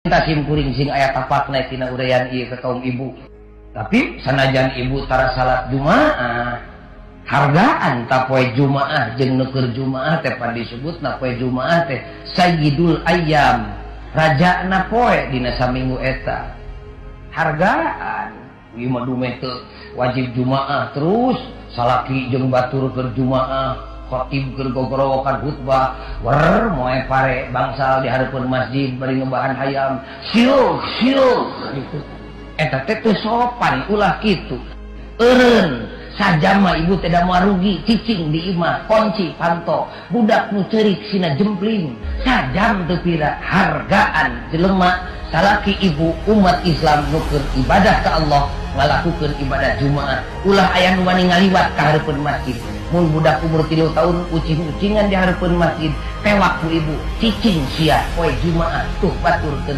Sim kuring sing aya tapakna tina uraian ieu ka kaum ibu. Tapi sanajan ibu tara salat Jumaah, hargaan ta poe Jumaah jeung nu keur Jumaah teh pan disebutna poe Jumaah teh Sayyidul Ayyam, rajana poe dina saminggu eta. Hargaan ieu mah dumeh teu wajib Jumaah terus salaki jeung batur keur Jumaah, khotib keur gogorowokan khutbah, wer moe pare bangsal di hareupeun masjid bari ngebahan hayam, siuk siuk gitu. Eta teh teu sopan, ulah kitu. Eureun sajam mah ibu teh da moal rugi, cicing di imah, kunci panto, budak nu ceurik sina jempling, sajam teu pira. Hargaan jelema salaki ibu umat Islam nu keur ibadah ka Allah, ngalakukeun ibadah Jumaah, ulah aya nu wani ngaliwat ka hareupeun masjid. Mun budak umur 3 tahun ucing-ucingan di hareupeun masjid, tewak ku ibu, cicing sia poe Jumaah tuh batur keur.